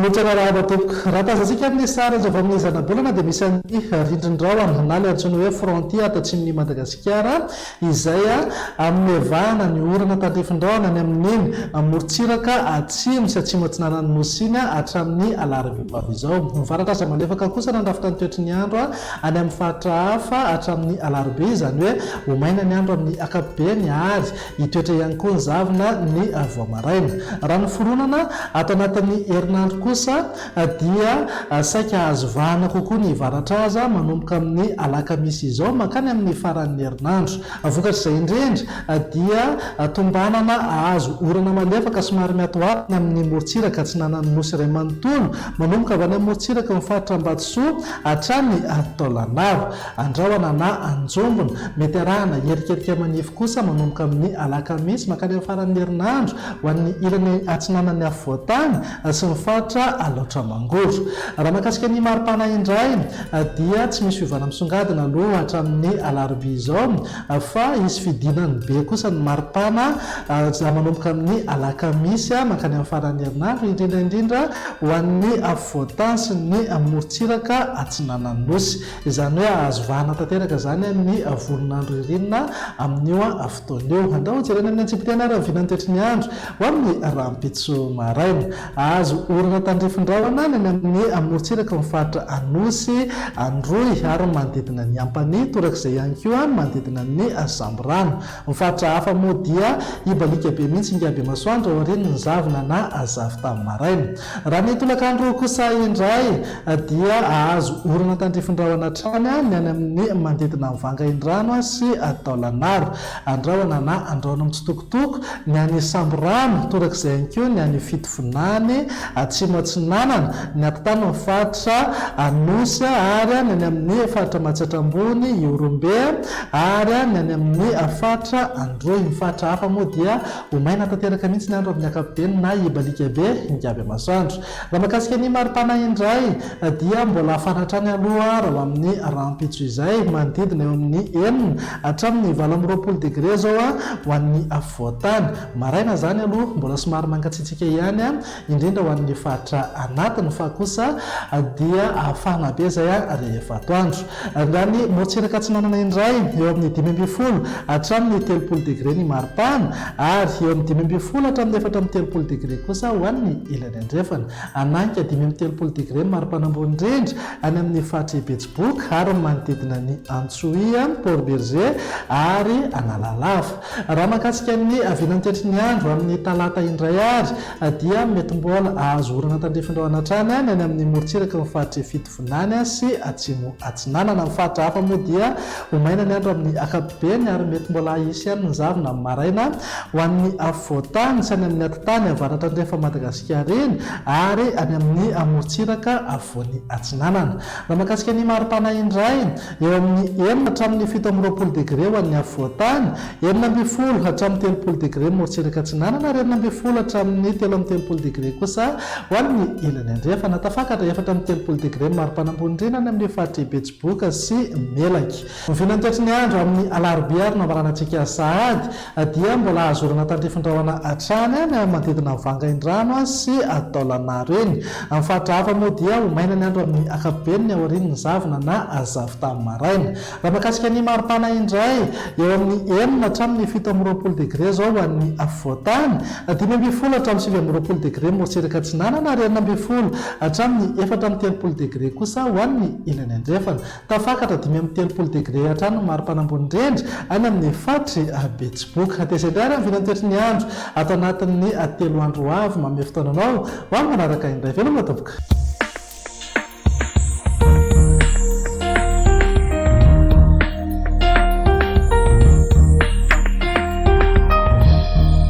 Manolotra arahaba tompoko. Raha tazantsika amin'ny sary azo avy amin'ny zanabolana dia misy an'ity rindrin-drahona na ilay antsoina hoe frontier ato atsimon'i Madagasikara izay amevahana ny orana tandrifin-drahona any amin'iny morontsiraka atsimo sy atsimo atsinanan'ny Nosy iny hatramin'ny alarobia ho avy izao. Mivaratra aza malefaka kosa nandrafitra ny toetry ny andro any amin'ny faritra hafa hatramin'ny alarobia, izany hoe ho maina ny andro amin'ny ankapobeny ary Hitoetra ihany koa ny zavona ny vao maraina. Raha ny fironana, ato anatin'ny herinandro kosa dia saika hahazo vahana kokoa ny varatra aza manomboka amin'ny alakamisy izao mankany amin'ny faran'ny herinandro. Vokatr'izay indrindra dia tombanana hahazo orana malefaka somary miatoato ny amin'ny morontsiraka atsinanan'ny Nosy iray manontolo, manomboka avy any amin'ny morontsiraky ny faritra Ambatosoa hatrany Taolagnaro. Andrahona na anjombona. Mety arahana erikerika manify kosa manomboka amin'ny alakamisy mankany amin'ny faran'ny herinandro ho an'ny ilany atsinanan'ny afovoan-tany sy ny faritra Alaotra Mangoro. Raha mahakasika ny maripana indray dia tsy misy fiovana misongadina aloha hatramin'ny alarobia izao fa hisy fidinany be kosa ny maripana manomboka amin'ny alakamisy mankany amin'ny faran'ny herinandro indrindra indrindra ho an'ny afovoan-tany sy ny morontsiraka atsinanan'ny Nosy. Izany hoe hahazo vahana tanteraka izany ny volon'andro ririnina amin'io fotoana io. Andao hojerena amin'ny antsipiriany ary ny vinan'ny toetry ny andro ho amin'ny rahampitso maraina. Hahazo orana tandrifin-drahona ny any amin'ny morontsiraky ny faritra Anosy, Androy ary ny manodidina ny Ampanihy, torak'izay ihany koa ny manodidina ny Sambirano. Ny faritra hafa moa dia hibaliaka be mihitsy ingahy Bemasoandro aorian'ny zavona na zavon-tany maraina. Raha ny tolakandro kosa indray dia hahazo orana tandrifin-drahona hatrany ny any amin'ny manodidina an'i Vangaindrano sy Taolagnaro. Andrahona na andrahona mitsitokotoko ny any Sambirano, torak'izay ihany koa ny any Fitovinany, Atsimo Atsinanana, ny atitan'ny faritra Anosy ary ny any amin'ny faritra Matsiatra Ambony, Ihorombe ary ny any amin'ny faritra Androy. Ny faritra hafa moa dia ho maina tanteraka mihitsy ny andro amin'ny ankapobeny na hibaliaka be ingaby masoandro. Raha mahakasika ny maripana indray dia mbola hafana hatrany aloha raha ho amin'ny rahampitso izay, manodidina eo amin'ny 6 hatramin'ny 28 degre izao ho an'ny afovoan-tany. Maraina izany aloha mbola somary mangatsiatsiaka ihany indrindra ho an'ny faritra anatiny fa kosa dia hafana be izay rehefa atoandro. Raha ny morontsiraka atsinanana indray, eo amin'ny 15 hatramin'ny 30 degre ny maripana ary eo amin'ny 15 hatramin'ny 34 degre kosa ho an'ny ilany andrefana. Hanainga 35 degre ny maripana ambony indrindra any amin'ny faritr'i Betsiboka ary ny manodidina ny Antsohihy, Port Bergé ary Analalava. Raha mahakasika ny vinantetry ny andro amin'ny talata indray ary dia mety mbola hahazo orana tandrifin-drahona hatrany ny any amin'ny morontsiraky ny faritr'i Fitovinany sy Atsimo Atsinanana. Amin'ny faritra hafa moa dia ho maina ny andro amin'ny ankapobeny ary mety mbola hisy ihany ny zavona amin'ny maraina ho an'ny afovoan-tany sy any amin'ny atitany avaratra andrefan'i Madagasikara iny ary any amin'ny morontsiraka afovoany atsinanana. Raha mahakasika ny maripana indray, Eo amin'ny 6 hatramin'ny 27 degre ho an'ny afovoan-tany, 16 hatramin'ny 30 degre morontsiraka atsinanana ary 16 hatramin'ny 33 degre kosa ho an'ny ilany andrefana. Tafakatra 34 degre ny maripana ambony indrindra any amin'ny faritr'i Betsiboka sy Melaky. Ny vinantoetry ny andro amin'ny alarobia ary no hamaranantsika sahady dia mbola azo orana tandrifin-drahona hatrany any amin'ny manodidina an'i Vangaindrano sy Taolagnaro eny. Amin'ny faritra hafa moa dia ho maina ny andro amin'ny ankapobeny ny aorian'ny zavona na zavon-tany maraina. Raha mahakasika ny maripana indray, eo amin'ny 6 hatramin'ny 27 degre izao ho an'ny afovoan-tany, 15 hatramin'ny 29 degre morontsiraka atsinanana ary 16 hatramin'ny 34 degre kosa ho an'ny ilany andrefana. Tafakatra 35 degre hatrany ny maripana ambony indrindra any amin'ny faritr'i Betsiboka. Dia izay indray ary ny vinantoetry ny andro ato anatin'ny 3 andro ho avy. Manome fotoana anao ho amin'ny manaraka indray. Veloma tompoko.